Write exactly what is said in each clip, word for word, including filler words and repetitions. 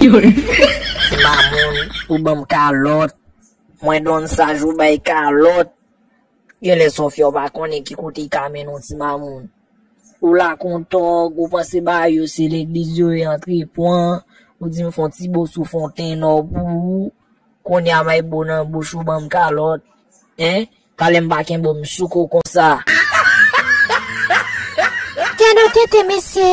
Ti mamoun, ou ban m kalòt. Mwen Don Saj, ou bay kalòt. Genlè se yon fi w pa konnen ki kote l ka mennen w, ti mamoun. Ou la kon tòg, ou panse bagay yo se legliz yo ye, antre pran. Ou di m fè yon ti bo sou fonten nò pou ou. Kounye a m ay bo nan bouch ou ban m kalòt. Hein? Talè m pa kenbe w, m souke w konsa. Gade w tenten, mesye.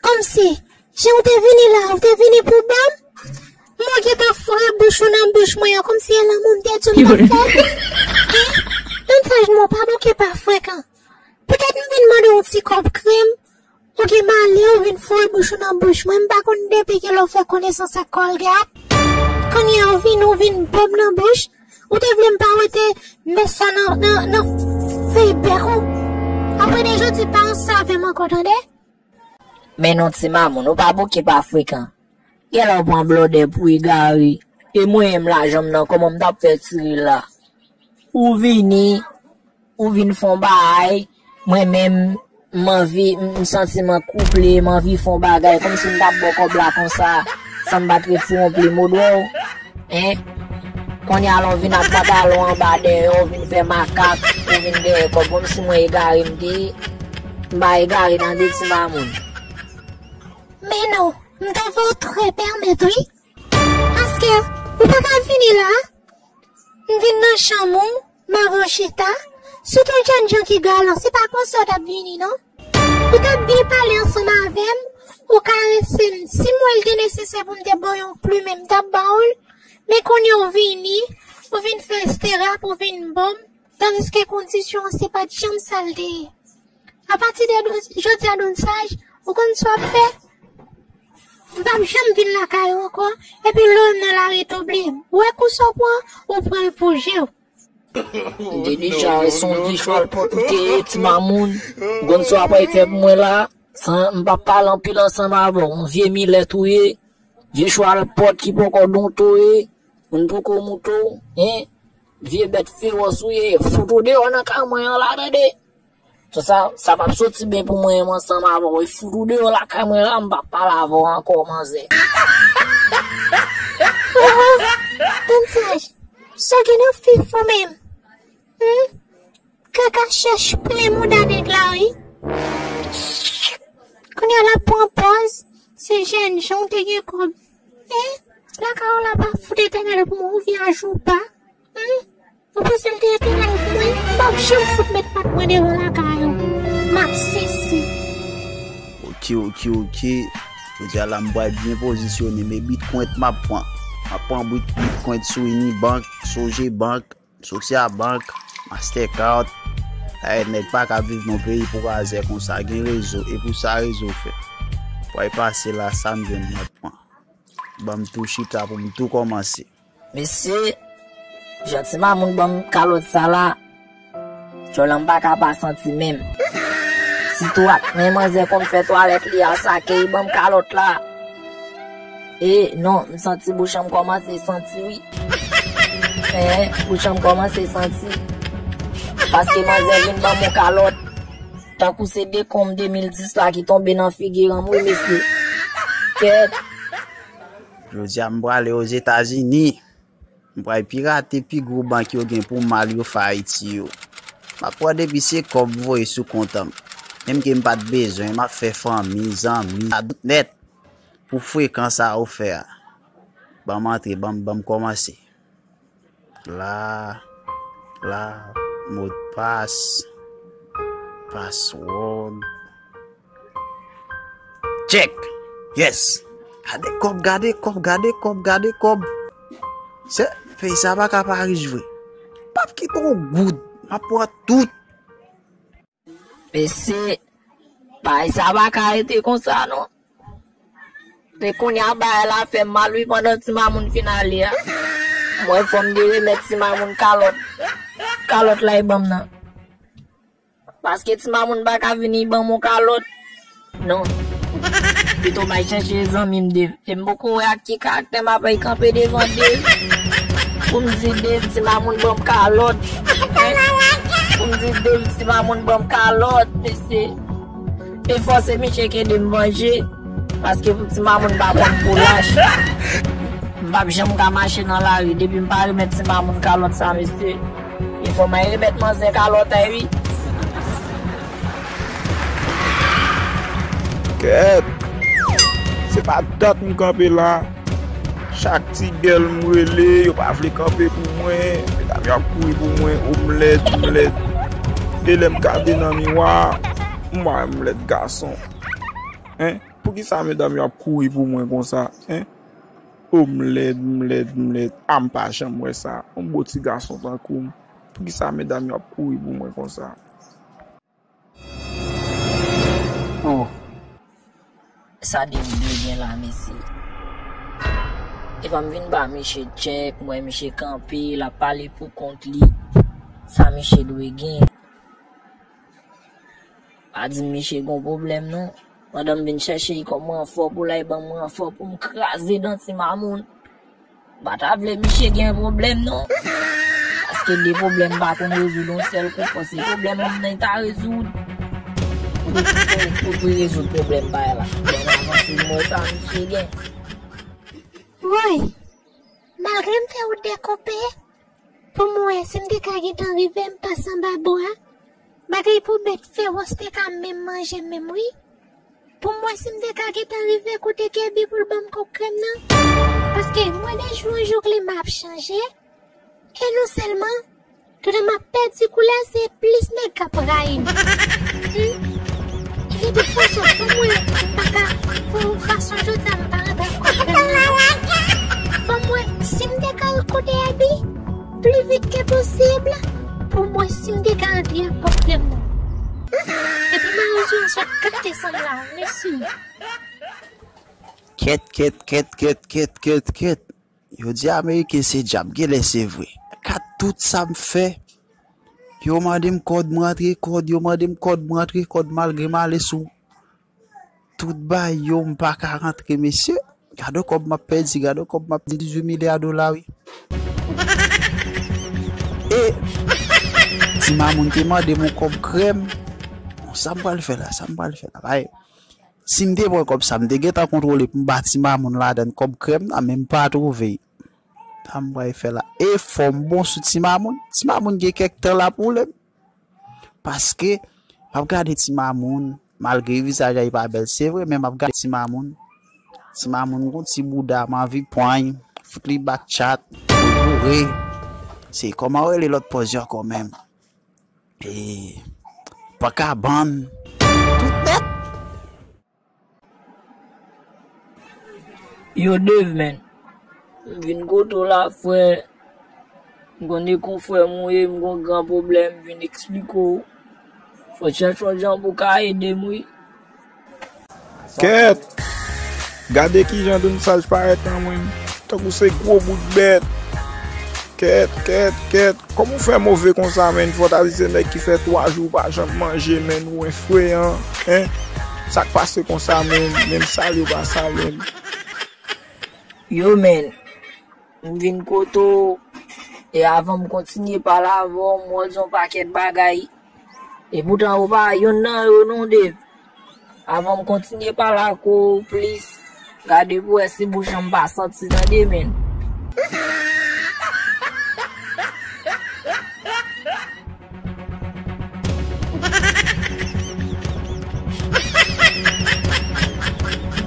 Kòmsi, jan w te vini la, w te vini pou ban m? Mwen gentan foure bouch ou nan bouch mwen an, kòmsi e lanmou m te di w m t ap fè. Hein? Don Saj, mwen pa bouke pa frekan. Petèt m vin mande w yon ti kòb krèm. Ou gen malè, ou vin foure bouch ou nan bouch mwen. M pa konn depi kilè w fè konesans ak Colgate. Kounye a ou vin, ou vin bo m nan bouch. Ou te vle m pa wete mès sa nan, nan, nan fèy bèk ou. Apre de jodi, pa ansanm avè m ankò, tande? Men non, ti mamoun, ou pa bouke pa frekan. Genlè w pran blòdè pou egare. E mwen menm lajan m nan, kòman m t ap fè tire l la? Ou vini, ou vin fè yon bagay, mwen menm, m anvi, m, m santi m an kouple, m anvi fè yon bagay, kòmsi m t ap ba w kòb la konsa, san m pa t retire yon plim odwè w, hein? Kounye a la w vin ak pantalon anba dèyè, w vin fè makak, ou vin dèyè kòb, kòmsi mwen egare m te ye. M pa egare tande ti mamoun. Men non, m twouve w trè pèmèt, wi. Paske, ou pa ka vini la, m vin nan chanm ou, m avè w chita, sitou jènjan ki galan, se pa konsa w t ap vini, non. Ou t ap byen pale ansanm avè m, ou karese m. Si m wè l te nesesè pou m te ba w yon plimen, m t ap ba w l. Men kounye a w vini, ou vin fè esterap, ou vin bo m, tandiske kondisyon an se pa t janm sa l te ye. Apati de do-, jodi a, Don Saj, ou konn sa w ap fè? M p ap janm vin lakay ou ankò, epi lè w nan lari tou bliye m. Ou wè kou sa w pran, ou pran l pou je w. M te deja wè se yon vye chwal pòt ou te ye, ti mamoun. Ou konn sa w ap fè pou mwen la? San, m p ap pale anpil ansanm avè w. Yon vye milèt ou ye. Vye chwal pòt ki poko donte w ye. Moun poko moute w, hein? Vye bèt fewòs ou ye. Fout ou deyò nan kay mwen an la, tande. Sa, sa, sa p ap soti byen pou mwen menm ansanm avè w. E fout ou deyò lakay mwen la, m p ap pale avè w ankò, manzè. Oh, Don Saj, sa w gen nan fif ou menm? Hmm? Kaka chèch plen mouda nèg la, wi. Kounye a l ap pran pòz, se jènjan w te gen kòb. Hein? Lakay w la pa fout etènèl pou mwen, ou vye ajoupa. Hmm? Ou panse l te etènèl pou mwen? M p ap janm fout met pat mwen devan lakay ou. M ap sesi. Ok, ok, ok. Jodi a la, m pral byen pozisyone, men bitcoin m ap pran. M ap pran bit-, bitcoin sou Unibank, Sogebank, Scotiabank, Mastercard. Ay, nèg pa ka viv nan peyi pou razè konsa, gen rezo, e pou sa rezo fè. Pral pase la, sa m jwenn m ap pran. Ban m tou chita pou m tou kòmanse. Mesye, jan ti mamoun ban m kalòt sa la, djòl la m pa ka pa santi menm. Sitou ak men manzè konn fè twalèt li a sa ke li ban m kalòt la. E non, m santi bouch an m kòmanse santi wi. Hein, bouch an m kòmanse santi. Paske manzè vin ban m yon kalòt. Tankou se dekonm de mil dis la ki tonbe nan figi an m wi mesye. Kèt. Jodi a m prale Ozetazini. M pral pirate pi gwo bank yo gen pou mal yo fè Ayiti yo. M ap pran depi se kòb voye sou kont an. Menm ke m pa t bezwen, m ap fè fanmi, zanmi, sa tout nèt. Pou frekan sa ou fè a. Ban m antre, ban m, ban m kòmanse. La, la, modpas, password. Check! Yes! Gade kòb, gade kòb, gade kòb, gade kòb. Se, peyi sa pa ka pa rich vre. P ap kite yon goud. M ap pran tout. Mesye, bagay sa pa ka rete konsa non. Se kounye a bagay la fè m mal wi pandan ti mamoun fin ale a. Mwen fò m te remèt ti mamoun kalòt. Kalòt la e ban m nan. Paske ti mamoun pa ka vini ban m yon kalòt. Non. Pito m al chèche zanmi m Dave. E m poko wè ak ki karaktè m ap al kanpe devan Dave. Pou m di Dave ti mamoun ban m kalòt. Hein? Pou m di Dave ti mamoun ban m kalòt, mesye. E fòse misye k ede m manje. Paske pou ti mamoun pa konn pou lach. M p ap janm ka mache nan lari depi m pa remèt ti mamoun kalòt sa, mesye. E fò m al remèt manzè kalòt, wi. Kèt! Se pa dat m kanpe la. Chak ti gèl m rele, yo pa vle kanpe pou mwen. Medam yo ap kouri pou mwen, o m lèd, m lèd. E lè m gade nan miwa, m wè m lèd gason. Hein? Poukisa medam yo ap kouri pou mwen konsa? Hein? O m lèd, m lèd, m lèd. A m pa janm wè sa. Yon bo ti gason tankou m. Poukisa medam yo ap kouri pou mwen konsa? Oh. Sa David vle gen la, mesye? Epa m vin ba misye tchèk, m wè misye kanpe, l ap pale pou kont li. Sa misye dwe gen? Pa di m misye gon pwoblèm non. Pandan m vin chèche li kòm ranfò pou l al ban m ranfò pou m kraze dan ti mamoun. M pa ta vle misye gen pwoblèm non. Paske de pwoblèm m pa konn rezoud yon sèl kou, fò se pwoblèm moun nan ta rezoud. Pou, pou, pou, pou rezoud pwoblèm bagay la. Bon, avanse m wè sa misye gen. Woy! Malgre m fè wout dè konpe, pou m wè si m te ka gentan rive m pase anba bwa, bagay pou bèt fewòs te ka menm manje m menm wi. Pou m wè si m te ka gentan rive koute Kèbi pou l ban m kòb krèm nan. Paske m wè de jou an jou klima ap chanje. E non sèlman, toutan m ap pèdi koulè se plis nèg k ap rayi m. Hmm? E de tout fason, fò m wè m pa ka, fò fason jodi a m pa rantre ak kòb krèm nan. Fò m wè si m te ka al koute Abi pli vit ke posib pou m wè si m te ka rantre ak kòb krèm nan. Epi mawozo a sot gate san m la, mesi. Kèt, kèt, kèt, kèt, kèt, kèt, kèt. Yo di Ameriken se dyab, genlè se vre. Gad tout sa m fè. Yo mande m kòd, m rantre kòd, yo mande m kòd, m rantre kòd, malgre m ale sou tout bay yo, m pa ka rantre, mesye. Gade kòb m ap pèdi, gade kòb m ap pèdi, dizuit milya dola, wi. E ti mamoun te mande m yon kòb krèm. Bon, sa m pral fè la, sa m pral fè la, bay. Si m te pran kòb sa, m te gentan kontwole pou m ba ti mamoun ladann kòb krèm nan, men m pa twouve. Sa m pral fè la? E fò m bon sou ti mamoun. Ti mamoun gen kèk tan l ap woule m. Paske, m ap gade ti mamoun, malgre vizaj la li pa bèl, se vre, men m ap gade ti mamoun. Ti mamoun gon ti bouda, m anvi pran l, fout li back chat, boure. Se kòman w rele lòt pòz yo ankò menm? E, pankabann, tout nèt. Yo Dave, man. M vin kote w la, frè. M konnen kon frè m ou ye, m gon gran pwoblèm, m vin eksplike w. Fò w chèche yon jan pou w ka ede m, wi. Kèt! Gade kijan Don Saj parèt nan mwen, tankou se gwo bout bèt. Kèt, kèt, kèt. Kòman w fè move konsa, menn? Fò ta di se nèg ki fè twa jou pa janm manje, menn, ou enfreyan, en? Sa k pase konsa, menn? Menm sale w pa sale m. Yo, menn, m vin kote w, e avan m kontinye pale avè w, m wè w di yon pakèt bagay. Epoutan ou pa yonn nan yo non, Dave. Avan m kontinye pale ak ou plis, gade pou wè si bouch an m pa santi, tande, menn.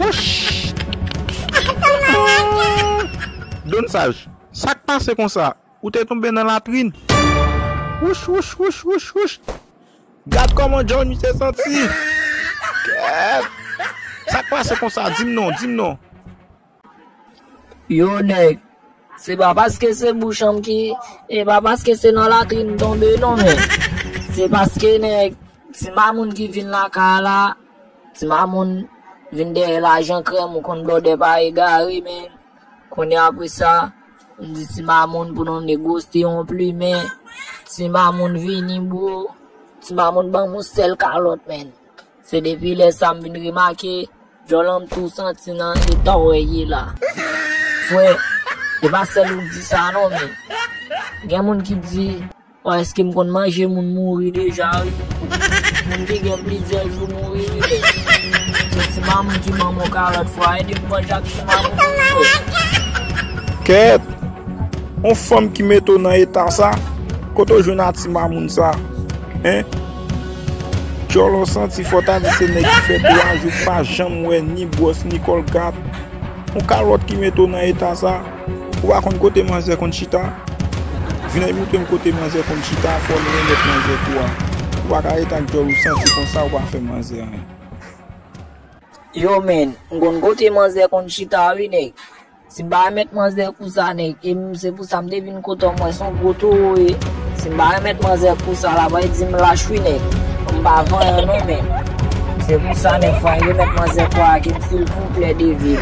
Wouch! Don Saj, sa k pase konsa? Ou te tonbe nan latrin. Wouch, wouch, wouch, wouch, wouch. Gad kòman Johnny te santi. Kèt. Sa k pase konsa? Di m non, di m non. Yo, nèg, se pa paske se bouch an m ki, e pa paske se nan latrin m tonbe non, men. Se paske, nèg, ti mamoun ki vin lakay la, ti mamoun vin dèyè lajan krèm, ou konn blòdè pa egare, men. Kounye a apre sa, m di ti mamoun pou nou negosye yon plimen. Ti mamoun vini, bro. Ti mamoun ban m yon sèl kalòt, menn. Se depi lè sa m vin remake, djòl an m tou santi nan eta w wè l ye la. Frè, se pa sèl ou k di sa non, men gen moun ki di, o, èske m konn manje moun mouri deja, wi. Moun ki gen plizyè jou mouri, wi, men se Ti mamoun ki manman w kalòt fwa, ede m vanje ak ti mamoun ou frè. Kèt! On fanm ki mete w nan eta sa, kote w jwenn a ti mamoun sa? Hein? Djòl w santi fò ta di se nèg ki fè twa jou k pa janm wè ni bwòs ni kòlgat. On kalòt ki mete w nan eta sa, ou pa konn kote manzè konn chita? Vin ay moutre m kote manzè konn chita, fò w remèt manzè kou a. Ou pa ka rete ak djòl ou santi konsa, ou pa fè manzè anyen. Yo, men, m konn kote manzè konn chita wi, nèg. Si m pa remèt manzè kou sa, nèg, e m, se pou sa m te vin kote w, m wè se yon gwo towo ye. Si m pa remèt manzè kou sa, l ap di m lach wi, nèg. M pa vanyan non, men. Se pou sa, nèg, fò w remèt manzè kou a, ke m fil pou klè de vi.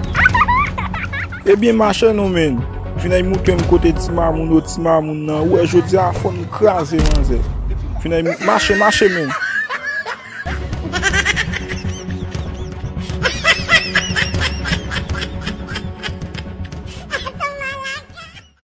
Ebyen, mache non, men. Vin ay moutre m kote ti mamoun yo, ti mamoun nan. Ou wè, jodi a, fò n kraze manzè. Vin ay mou-, mache, mache, men.